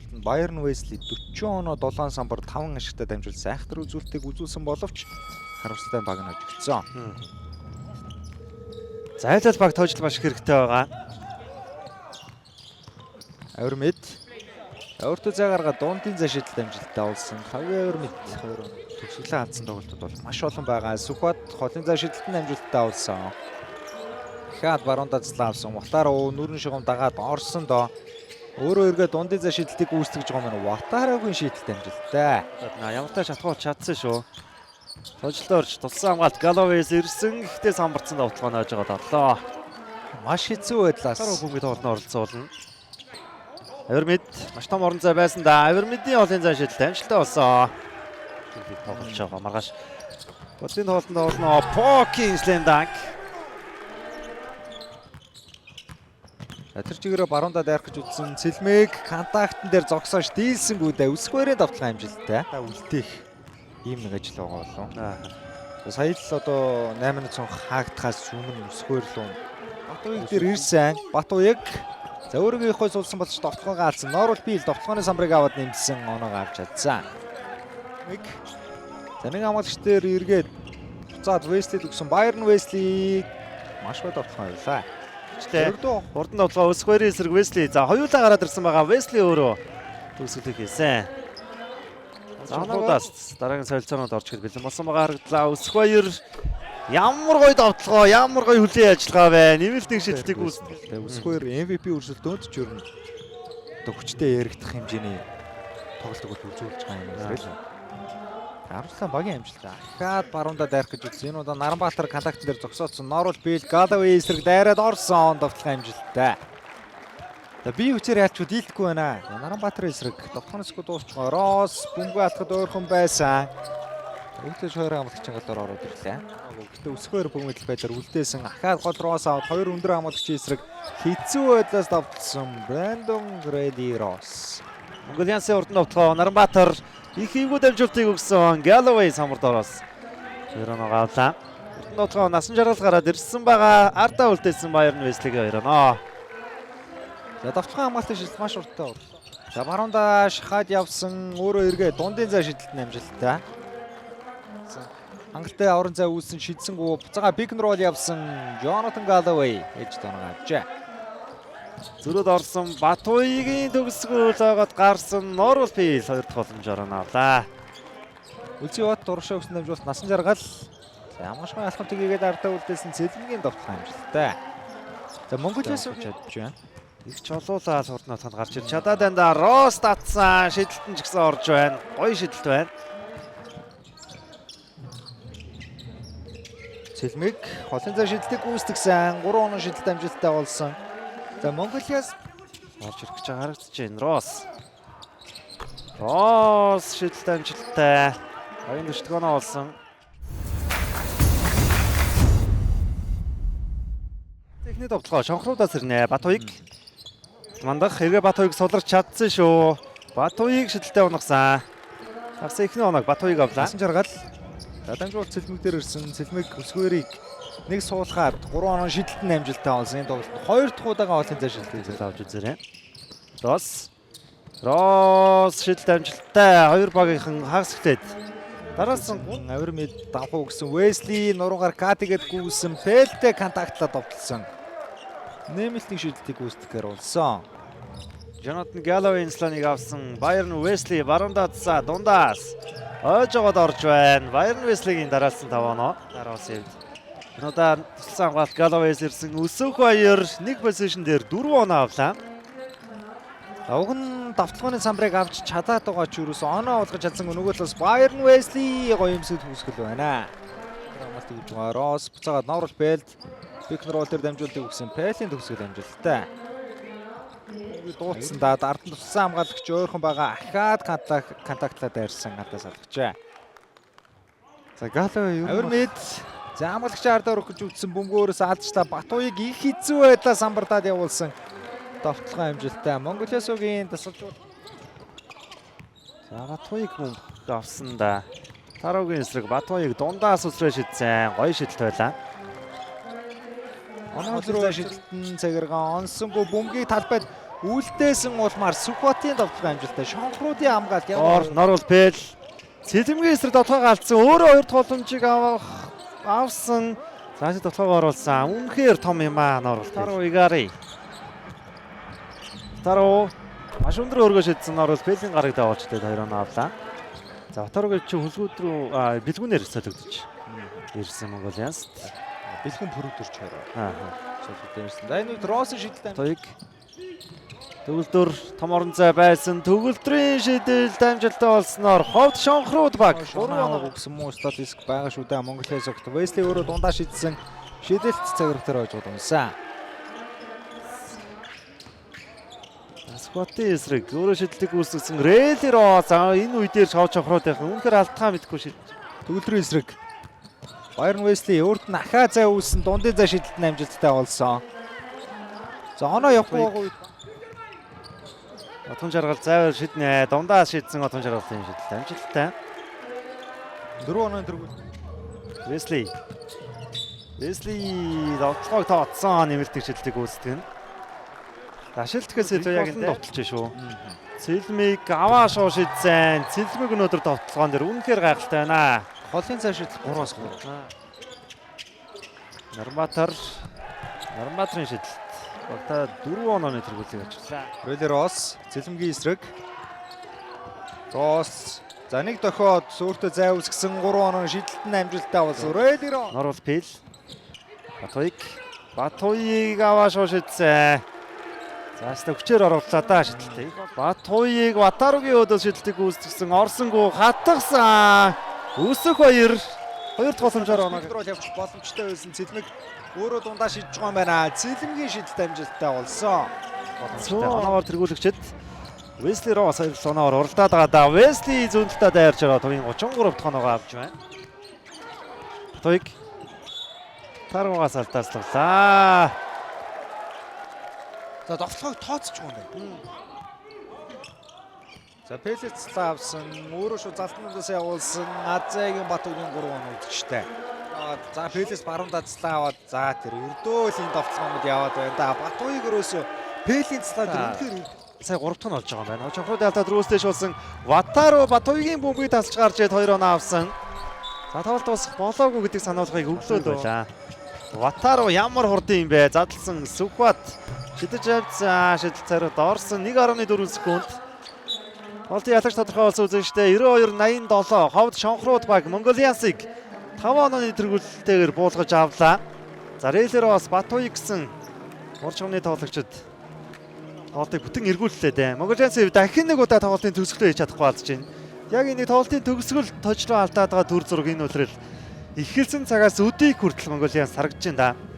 Тоглолтод Bayern Wesley 40 оноо 7 самбар 5 ашигтай дамжуулсан айхтар үзүүлэлтийг үзүүлсэн боловч харамсалтай баг нь хожигдсон. Зайлал баг тоожил маш их хэрэгтэй байгаа. Авирмид өөртөө зай гаргаад дундын зай шидэлт амжилттай болсон. Хавийн Авирмид хоёр төгсгөлөө хандсан тоглолтууд бол маш олон байгаа. Сүхбат холын зай шидэлт нь амжилттай болсон. Дахиад баруун заслаа авсан. Ватару нүрэн шугам дагаад орсон доо. Өөрөө эргээ дундын зай шидэлтийг гүйцэтгэж байгаа юм. Ватаругийн шидэлт амжилттай. Ямар ч шатхуул чадсан шүү. Тожилтоо орж тулсан хамгаалт Галовес ирсэн. Гэхдээ самбарцсан давталгаа нааж байгаа орлоо. Маш хэцүү байдлаас. Таруу бөмбөгийн тоглолтод оролцуулна. Авирмид маш том орон зай байсан да. Авирмидийн олон зай шидэлт амжилттай болсон. Бид тоглож байгаа. Маргааш бодлын тоглолтод тоглоно. Покин slam dunk. Тэр чигээрээ баруундаа дайрах гэж үзсэн Цэлмэг контактн дээр зогсоош дийлсэнгүү дээ. Өсгөөрийн давталгаа амжилттай. Үлдээх ийм нэг ажил байгаа болов. Сая л одоо 8 цонх хаагдахаас өмнө өсгөөр лүү Батуяг дээр ирсэн. Батуяг за өөрийнхөө суулсан болж довтлогоо алдсан. Норвол би л довтлогооны самбарыг аваад нэмсэн оноог авч чадсан. Нэг за нэг хамгаалагч дээр эргээд буцаад Wesley өгсөн. Bayern Wesley маш гой довтлогоо авлаа. Хурдан довтлогоо өсгөөрийн эсрэг Wesley. За хоёулаа гараад ирсэн байгаа. Wesley өөрөө төгсгөлийг хийсэн. За оноодаас дараагийн солилцоонууд орж ирэх бэлэн болсон байгаа харагдлаа. Өсгөөр ямар гоё довтлогоо, ямар гоё хүлээн ажиллагаа вэ. Нэмэлт нэг шидэлтийг үүсгэл. Өсгөөр MVP өрсөлдөөнд ч ер нь одоо хүчтэй яригдах хэмжээний тоглолтог үзүүлж байгаа юм байна. Арслан багийн амжилт. Дахиад баруундаа дайрах гэж үзсэн. Энэ удаа Наранбаатар контакт дээр зогсоодсон. Норвол Бил Галавей эсрэг дайраад орсон. Довтлогын амжилттай. За би хүчээр яалчгүй дийлдэхгүй байна. Наранбаатар эсрэг довтлогын хэсгүүд дуусч байгаа. Рос бөмбөгөө алхад ойрхон байсан. Өвдөж хоёр хамгаалагчийн голоор ороод ирлээ. Гэхдээ өсгөөр бөмбөгдөл байдлаар үлдээсэн. Ахаад гол Рос аваад хоёр өндөр хамгаалагчийн эсрэг хэцүү байдлаас довтлсон Брэндон Грэди Рос. Монголиансын урдан довтлогоо Наранбаатар их эвгүй дамжуултыг өгсөн. Галавей самбарт ороос 2 оноо авлаа. Урдан довтлогоо насан жаргал гараад ирсэн байгаа. Ардаа үлдээсэн Bayern Wesley-гийн 2 оноо. За довтлогын хамгаалтын шидэлт маш урттай бол. За баруундаа шахаад явсан. Өөрөө эргээ дундын зай шидэлт нь амжилттай. Хангалттай орон зай үүссэн шидсэнгүү буцаага пик н рол явсан Джонатан Галавей ээж тоног авчээ. Зөрөөд орсон Батуйгийн төгсгөл ойгоод гарсан Норвол Пил хоёр дахь боломжоор авлаа. Үлзий бат урагшаа өгсөн дамжуулалт насан жаргал. За ямаршгүй алхамтыг хийгээд ардаа үлдээсэн Цэлмэгийн довтлох амжилттай. За Монголиас чадж байна. Их чолуулаад хурдан отонд гарч ир чадаад байна да. Рос татсан. Шидэлтэн ч гэсэн орж байна. Гоё шидэлт байна. Цэлмэг холын зай шидэлтийг гүйцэтгсэн. 3 оноо шидэлт амжилттай болсон. За Монголиас орж ирэх гэж харагдаж байна. Рос. Рос шидэлт амжилттай. Багийн 40 оноо болсон. Техник довтлогоо шонхруудаас ирнэ. Батуйг мандах хэрэг Батуйг суларч чадсан шүү. Батуйг шидэлтэд унагсан. Тагсан эхний оноог Батуйг авлаа. Насан жаргал. За дамжуулалт Цэлмэг дээр ирсэн. Цэлмэг өсгөөрийг нэг суулгаад 3 оноо шидэлт нь амжилттай болсон. Энэ тоглолт хоёр дахь удаага холын зай шидэлтийг авч үзээрэй. Рос. Рос шидэлт амжилттай. Хоёр багийнхан хагас эхлээд дараалсан Авирмид давхуу гэсэн Wesley нуруугаар катигэд гүйсэн Пелтэй контактлаад довтлсон. Нэмэлтийн шидэлтийг гүйцэтгэхээр болсон. Jonathan Galloway сланыг авсан Bayern Wesley баруундаа дсаа дундаас ойж жогод орж байна. Bayern Wesley-гийн дараалсан 5 оноо. Дараалсан хэвд. Энэ удаа тусалсан хамгаалт Galloway-с ирсэн өсөх баяр нэг позишн дээр 4 оноо авлаа. Уг нь давталгааны самбарыг авч чадаад байгаа ч юуроос оноо олгож чадсан нөгөө талаас Bayern Wesley гоё юмсэд хүсгэл байна. Хамгаалт хийж байгаа Рос буцаагаад Норвол Бэлд Пикнер рол дээр дамжуултыг өгсөн Пелийн төгсгөл амжилттай. Дууцсан да ард нь туссан хамгаалагч ойрхон байгаа. Ахаад контактлаа дайрсан ардаас алгажээ. За Galloway ер нь Авирмид за хамгаалагч ардаар өрөх гэж үзсэн бөмбөгөөрөөс алдчихлаа. Батуйг их хэцүү байдлаа самбардаад явуулсан. Довтлогын амжилттай. Монголиасугийн дасгалжуул. За Батуйг бөмбөг авсан да. Тарогийн эсрэг Батуйг дундаас үсрээ шидсэн. Гоё шидэлт байлаа. Оноо руу шидэлтэн цагиргаан онсонгүй бөмбөгийг талбайд Үлдээсэн улмаар Сүхбаатын довтлогын амжилттай. Шонхруудын хамгаалт Ор Норвол Пэл Цэлмгийн эсрэг довтлогоо алдсан. Өөрөө хоёр дахь боломжийг авсан. Цаашид довтлогоо оруулсан. Үнэхээр том юм аа Норвол. Таруу Игари. Таруу маш өндөр өргөө шидсэн Норвол Пэлийн гарыг давуулж тэгээд 2 оноо авлаа. За Батаругийн чи хүлгүүд рүү бэлгүүнээр солигдож ирсэн Монголианст. Бэлгүүн пөрөгдөрч хороо. Аа. Солигдсон ирсэн. За энэ үед Россын шидэлт Туйг төгөлдөр том орон зай байсан. Төгөлдрийн шидэлт амжилттай болсноор Ховд Шонхрууд баг 3 оноо өгсөн муу статистик байгаа шүү дээ. Монголын согт Весли өөрөө дундаа шидсэн. Шидэлт цагирагтаар ойжгод унсан. Скотын эсрэг өөрөө шидэлтийг үүсгэсэн Рейли Рос энэ үе дээр Ховд Шонхруудынхан үнэхээр алдхаа мэдгүй шид. Төгөлдрийн эсрэг Байрон Весли өөрт нь ахаа зай үүссэн дундын зай шидэлт нь амжилттай болсон. За оноо явахгүй байгаа үед Отгон жаргал зайвар шиднэ. Дундаа шидсэн отгон жаргалын шидэлт амжилттай. 4 онооны тэргүүл Весли. Весли довтлогоог тооцсон нэмэлтийг шидэлтийг үүсгэн. Дашилтгэхээс илүү яг энэ довтолж шүү. Цэлмийг аваа шуу шидсэн. Цэлмэг өнөөдөр довтлогоон дээр үнэхээр гайхалтай байна. Холын цай шидэлт 3-аас 3. Нарматар Нарматрын шидэлт. Багтаа 4 онооны тэргүүлийг авчихлаа. Рейли Росс Цэлмгийн эсрэг Росс за нэг дохиод өөртөө зай үүсгэсэн 3 онооны шидэлт нь амжилттай болсон. Рейли Росс Норвол Пэл. Батуйг. Батуйг аваа шуу шидсэн. За өстө хүчээр орууллаа да шидэлтийг. Батуйг Ватаругийн өөдөөс шидэлтийг үүсгэсэн. Орсонгүү хатгсан. Өсөх хоёр хоёр дахь боломжоор оноо. Рол явчих боломжтой байсан Цэлмэг өөрөө дундаа шидэж байгаа юм байна. Цэлмгийн шидэлт амжилттай болсон. Оноогоор тэргүүлэгчд Весли Росс хоёр оноогоор уралдаад байгаа да. Весли зүүн талдаа дайрч байгаа. Туян 33 дахь оноогоо авч байна. Батуйг Таругаас алдааслаа. За довтлогыг тооцож байгаа юм байна. За Пелец авсан, өөрөө шүү залтнуудаас явуулсан Азагийн Батугийн 3 оноо үзэгчтэй. За Пелец баруун дацлаа аваад за тэр өрдөөлийн довтлогоонууд яваад байна да. Батугийг өрөөсөө Пелийн цлаа тэр үнэхээр Сая 3 дахь нь болж байгаа юм байна. Чонхрууд алдаа дөрөвс дэш болсон. Ватару Батуйгийн бөмбөгийг тасалж гарч ирээд 2 оноо авсан. За тоглолт дуусах болоогүй гэдэг сануулгыг өглөөд байлаа. Ватару ямар хурдан юм бэ? Задлсан Сүхбат шидэж авцсан. Шидэл царайд орсон 1.4 секунд. Тоглолтын ялагч тодорхой болсон үзэгчтэй 92-87 Ховд Шонхрууд баг Монголиансыг 5 онооны тэргүүлэлтэйгээр буулгаж авлаа. За Рейлер бас Батуй гэсэн урд чамны тоглогчид тоглолтыг бүтэн эргүүллээ дээ. Монголиансын дахин нэг удаа тоглолтын төгсгөлөө хийж чадахгүй алдж байна. Яг энэ тоглолтын төгсгөл тожлоо алдаад байгаа төр зураг энэ үлрэл эхэлсэн цагаас өдийг хүртэл Монголианс харагдаж байна да.